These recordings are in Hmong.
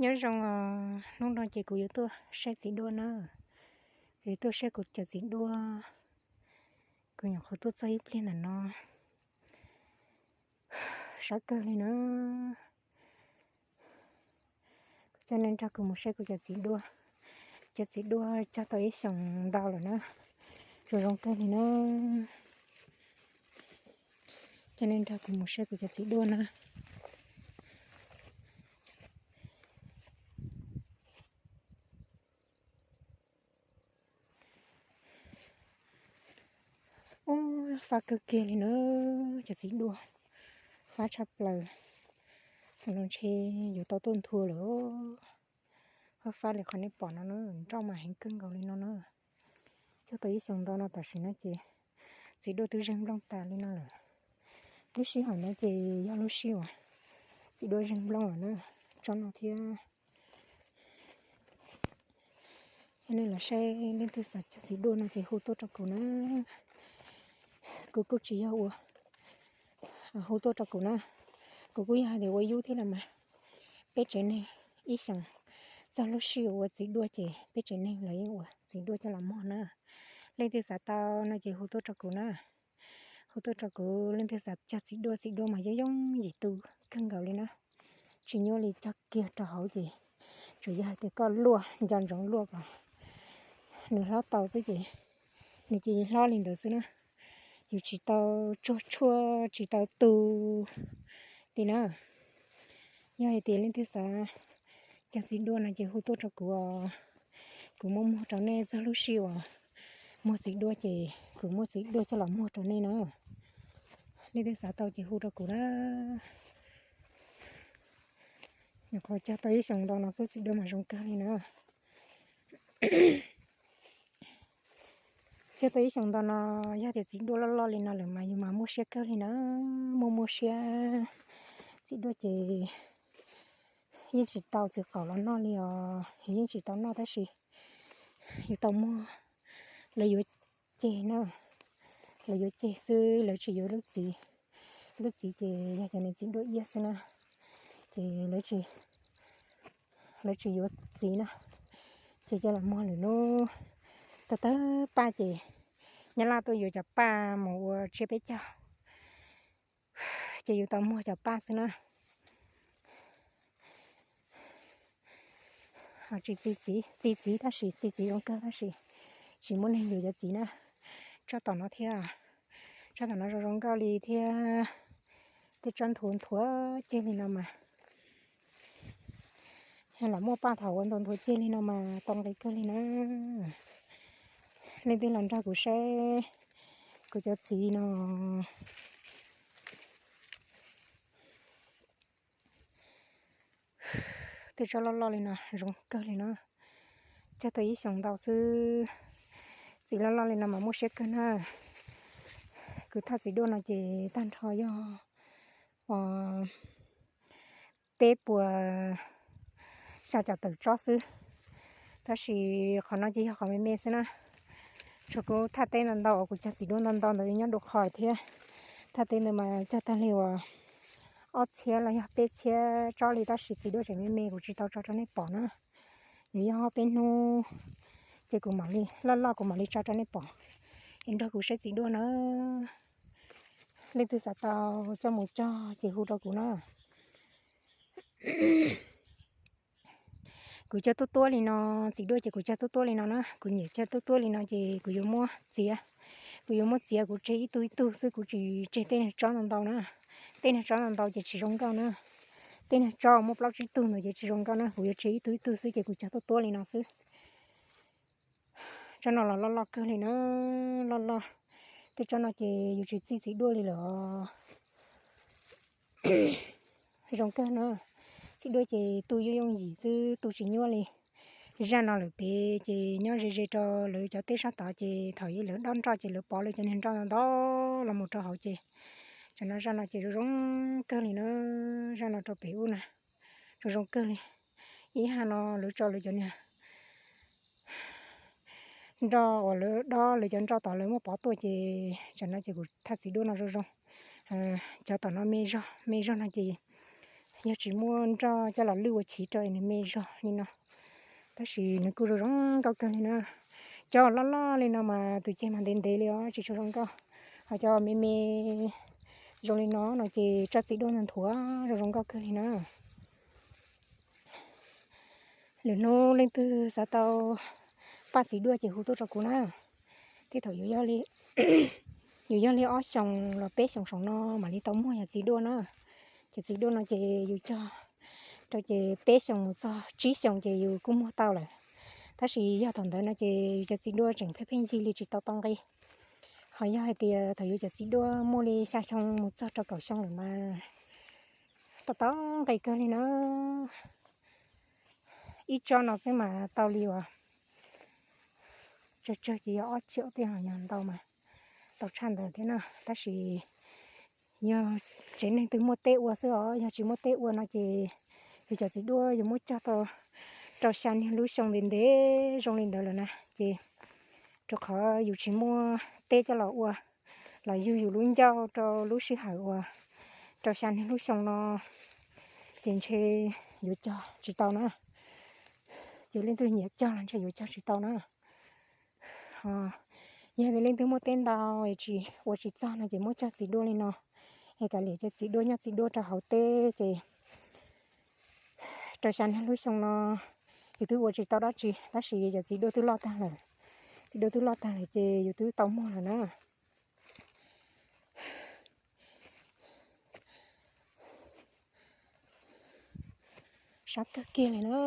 Nyob zoo os, hnub no ces kuv yuav tuaj saib txiv duaj na. Kuv yuav tuaj saib kuv cov txiv duaj. Kuv nyuam qhuav tuaj txog ib pliag ntawm no, sab kawg li na. Kuv coj nej nrog kuv mus saib kuv cov txiv duaj. Cov txiv duaj cog tau ib xyoos ntau lawm na, zoo zoo kawg li na. Coj nej nrog kuv mus saib kuv cov txiv duaj na. Ub, fab kawg kiag li na, cov txiv duaj fab tshaj plaws. Tus no ntshe yuav tau tuaj nthua lawm. Fab fab li qhov nej pom no na, nroj mas heev kawg nkaus li no na. Cog tau ib xyoos ntau no tam sim no ces txiv duaj twb zeeg nplooj tas li no lawm. Lub sij hawm no ces yog lub sij uas txiv duaj zeeg nplooj lawm na, tsob no thiab. Yog nej los saib leej twg xav cog txiv duaj no ces hu tuaj rau kuv na. Kuv kuj tsis yog ua, hu tuaj rau kuv na. Kuv kuj yog hais tias ua yub thiab los mas, peb tsev neeg ib xyoos txog lub sij ua txiv duaj ces peb tsev neeg los yeej ua txiv duaj coj los muag na. Leej twg xav tau no ces hu tuaj rau kuv na. Hu tuaj rau kuv, leej twg xav cog txiv duaj, txiv duaj mas yooj yooj yim tu kawg nkaus li na. Tsis nyuaj li, cog kiag rau hauv ces tsuas yog hais tias koj luaj, nco ntsoov luaj kom nws hlob tau xwb ces nws cia li hlob li ntawd xwb na. Yus tsis tau tsuag tshuaj, tsis tau tu li na. Yog hais tias leej twg xav cog txiv duaj no ces hu tuaj rau kuv os. Kuv muab muag rau nej txog lub sij uas muag txiv duaj ces kuv muab txiv duaj coj los muag rau nej na. Leej twg xav tau ces hu rau kuv na. Nyuam qhuav cog tau ib xyoos ntau no xwb, txiv duaj mas zoo kawg li na. Cog tau ib xyoos ntau no, yog tias txiv duaj loj loj li no lawm mas yus mas muaj siab kawg li na, muaj muaj siab. Txiv duaj ces yeej tsis tau txiv qaub los noj li os, yeej tsis tau noj tab sis yus tau muag. Lawv yuav ceg na, lawv yuav ceg xwb, lawv tsis yuav lub txiv. Lub txiv ces yog cov niag txiv duaj iab xwb na, ces lawv tsis, lawv tsis yuav txiv na, ces coj los muag lwm lub. Tag tag paj ces Nyab Laj tuaj yuav cov paj mus ua tsiab peb caug, ces yus tau muag cov paj xwb na. Tsis txi txiv, txi txiv tab sis txi txiv zoo kawg tab sis tsis muaj neeg yuav cov txiv na. Tsob tom no thiab, tsob tom no zoo zoo nkauj li thiab. Tej tsob nthuav nthuav ceg li no mas, yog los muaj paj thaum ua ntau nthuav ceg li no mas tau nqi kawg li na. Leej twg los nrog kuv saib kuv cov txiv no. Tej tsob loj loj li no zoo kawg li no. Cog tau ib xyoos ntau xwb, txiv loj loj li no mas muaj siab kawg na. Kuv thaj txiv duaj no ces tag nrho yog peb puas xya caum tawm tsob xwb, tab sis qhov no ces yog qhov me me xwb na. Tsuas kuv thaj teb ntau ntau uas kuv cog txiv duaj ntau ntau ntawd nyob dua qhov thiab. Thaj teb ntawd mas cog tag li uas ob txhiab los yog peb txhiab tsob li tab sis txiv duaj tseem me me kuv tsis tau tso rau nej pom na. Yuav yog ob peb hnub ces kuv mam li loj loj kuv mam li tso rau nej pom. Es nrog kuv saib txiv duaj na. Leej twg xav tau coj mus cog ces hu rau kuv na. Kuv cog tuab tuab li no, txiv duaj ces kuv cog tuab tuab li no na, kuv nyiam cog tuab tuab li no ces kuv yuav muab txiav. Kuv yuav muab txiav kuv tseg ib tug ib tug xwb, kuv tsis tseg tej niag tsob ntau ntau na. Tej niag tsob ntau ntau ces tsis zoo nkauj na. Tej niag tsob muaj plaub tsib tug ntawd ces tsis zoo nkauj na, kuv yuav tseg ib tug ib tug xwb ces kuv cog tuab tuab li no xwb. Tsob no los loj loj kawg li na, loj loj. Tej tsob no ces yus tsis txi txiv duaj li lawm. Zoo kawg na. Txiv duaj ces tu yooj yooj yim xwb, tu tsis nyuaj li. Zaj no lawm pem ces nyob ze ze rau lawv cov teb sab tod ces thaum lawv dob nroj ces lawv pov lawv cov niag nroj ntau ntau los mus rau hauv ces, tam no zaj no ces zoo zoo kawg li na. Zaj no rau pem ub na, zoo zoo kawg li. Ib haj no lawv tso lawv cov niag nroj uas lawv dob lawv cov nroj tom lawv muab pov tuaj ces tam no ces kuv thaj txiv duaj no zoo zoo. Cov tom no me zog me zog no ces yog tsis muaj nroj coj los lwj ua chiv rau es nws me zog li no. Tab sis nws kuj zoo zoo nkauj kawg li na. Cov loj loj li no mas tus ceg mas ntev ntev li os, tsis tshua zoo nkauj. Ho cov me me zoo li no no ces tso txiv duaj nthuav zoo zoo nkauj kawg li na. Lwm hnub leej twg xav tau paj txiv duaj ces hu tuaj rau kuv na. Tej thaum yus yog li ob xyoos los peb xyoos saum no mam li tau muag yog txiv duaj na. Ces txiv duaj no ces yus cog rau ces peb xyoos mus txog tsib xyoos ces yus kuj muag tau lawm. Tab sis yog thaum ntawd no ces yus cov txiv duaj tseem pheej pheej yig li tsis tau tau nqi. Ho yog hais tias thaum yus cov txiv duaj muaj li xya xyoo mus txog rau kaum xyoo lawm mas tau tau nqi kawg li na. Ib tsob no xwb mas tau li uas tsawg tsawg ces yog ob txhiab tej, yog ntau mas tau tshaj ntawd thiab na. Tab sis yog tsev neeg twg muaj teb ua xwb os, yog tsis muaj teb ua no ces yus cov txiv duaj yus muab cog tau rau xya niag lub xyoo ntev ntev zoo li ntawd lawm na ces rau qhov yus tsis muaj teb coj los ua, los yug yus lub ncauj rau lub sij hawm uas rau xya niag lub xyoo no ces ntshe yuav cog tsis tau na. Ces leej twg nyiam cog los ntshe yuav cog tsis tau na. Yog tias leej twg muaj teb ntau es tsis ua tsis txog no ces muab cog txiv duaj li no, es kav liam cov txiv duaj nyob txiv duaj rau hauv teb ces rau xya niag lub xyoo no yus twb ua tsis tau dab tsi, tab sis cov txiv duaj twb loj tag lawm. Txiv duaj twb loj tag lawm ces yus twb tau muag lawm na. Sab kawg kiag li na,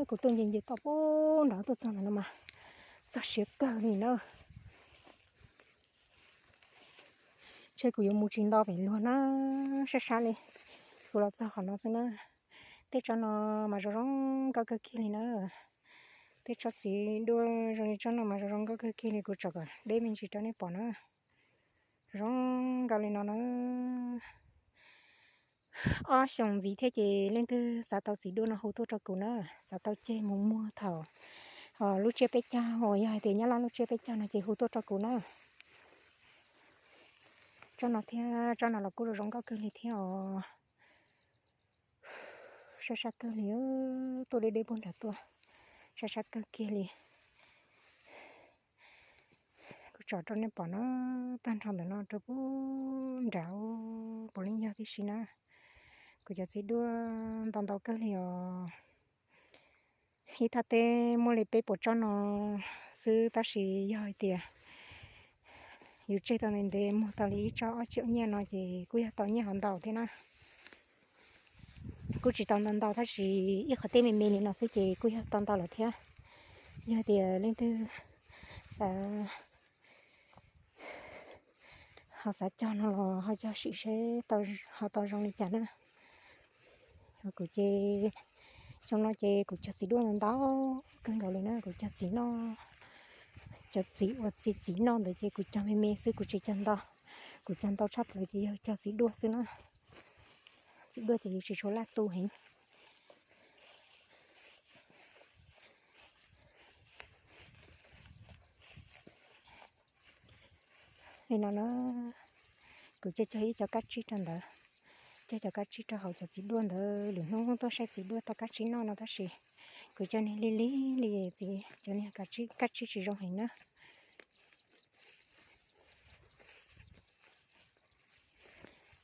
kuv tuaj nce nce toj pub nrad tuaj txog ntawm no mas txog siav kawg li na. Ntshe kuv yuav mus tsis nto pem luag na, sab sab li. Kuv los txog qhov no xwb na. Tej tsob no mas zoo zoo nkauj kawg kiag li na. Tej tsob txiv duaj zoo li tsob no mas zoo zoo nkauj kawg kiag li, kuv tsom kom deb me ntsis rau nej pom na. Zoo nkauj li no na. Ob xyoos ntxiv thiab ces leej twg xav tau txiv duaj no hu tuaj rau kuv na, xav tau ceg mus muag thaum lub tsiab peb caug, uas yog hais tias Nyab Laj lub tsiab peb caug no ces hu tuaj rau kuv na. Tsob no thiab, tsob no los kuj zoo zoo nkauj kawg li thiab os. Sab sab kawg li, tuaj deb deb puag nrad tuaj, sab sab kawg kiag li. Kuv tsom rau nej pom no, tag nrho ntawm no rau puag nrad puav leej yog tib si na. Kuv cov txiv duaj ntau ntau kawg li os. Ib thaj teb muaj li peb puas tsob no xwb, tab sis yog hais tias yus tseg tau ntev ntev muag tau li ib tsob ob txhiab nyiaj no ces kuj yog tau nyiaj hov ntau thiab na. Kuj tsis tau ntau ntau tab sis ib qhov teb me me li no xwb ces kuj yog tau ntau lawm thiab. Yog tias leej twg xav ho xav cog no los ho cog sim seb ho tau zoo li cas na. Kuv ces xyoo no ces kuv cog txiv duaj ntau ntau kawg nkaus li na, kuv cog txiv noj, cov txiv uas txiv txiv noj ntawd ces kuv cog me me xwb, kuv tsis cog ntau. Kuv cog ntau tshaj plaws ces yog cog txiv duaj xwb na. Txiv duaj ces yus tsis tshua laj tu heev. Li no na, kuv cog cog ib co kab tsib rau ntawd, cog cov kab tsib rau hauv cov txiv duaj ntawd, lwm hnub tuaj saib txiv duaj tau kab tsib noj no tab sis kuv cog niag lig lig li, cov niag kab tsib tsis zoo heev na.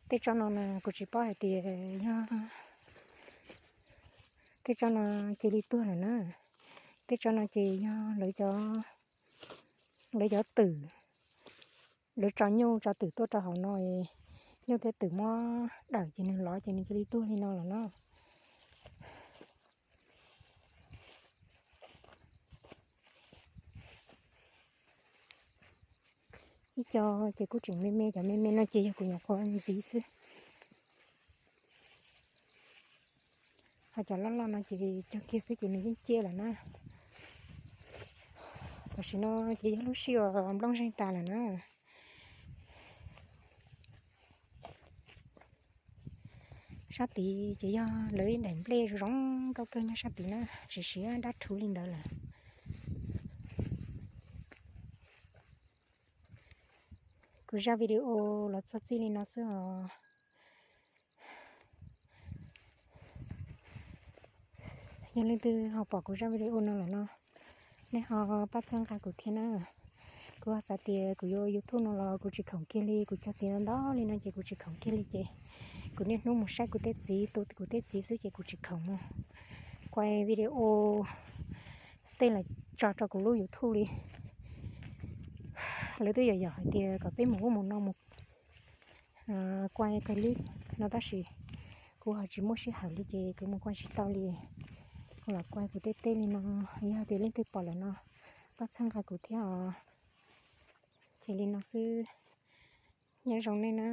Tej tsob no na kuv tsis paub hais tias yog, tej tsob no cia li tuag lawm na. Tej tsob no ces yog lawv cov, lawv cov twm, lawv tso nyuj tso twm tuaj rau hauv no, nyuj thiab twm muab dawm ces nws lov ces nws cia li tuag li no lawm na. Ib co ces kuj tseem me me, cov me me no ces yog kuv nyuam qhuav ntxiv xwb. Ho cov loj loj no ces cog kiag xwb ces nws yeej ciaj lawm na. Tam sim no ces yog lub sij hawm nplooj zeeg tas lawm na. Sab tid ces yog lawv ib daim nplej zoo zoo nkauj kawg nyob sab tid na, siav siav dab rhuv li ntawd lawm. Kuv zaj video los txog txij li no xwb os. Yog leej twg ho pom kuv zaj video no lawm no, nej ho pab txhawb nqa kuv thiab na. Kuv ho xav tias kuv yuav YouTube no los kuv tsis khoom kiag li, kuv cog txiv ntau ntau li no ces kuv tsis khoom kiag li ces kuv niaj hnub mus saib kuv tej txiv, tu kuv tej txiv xwb ces kuv tsis khoom mus quay video tej los tso rau kuv lub YouTube li. Lawv twb yam yam hais tias kom peb mus ub mus no mus quay kawg li no tab sis kuv ho tsis muaj sij hawm li ces kuv mus quay tsis tau li. Kuv los quay kuv tej teb li no, yog tias leej twg pom lawm no pab txhawb nqa kuv thiab os. Ces li no xwb, nyob zoo nej na.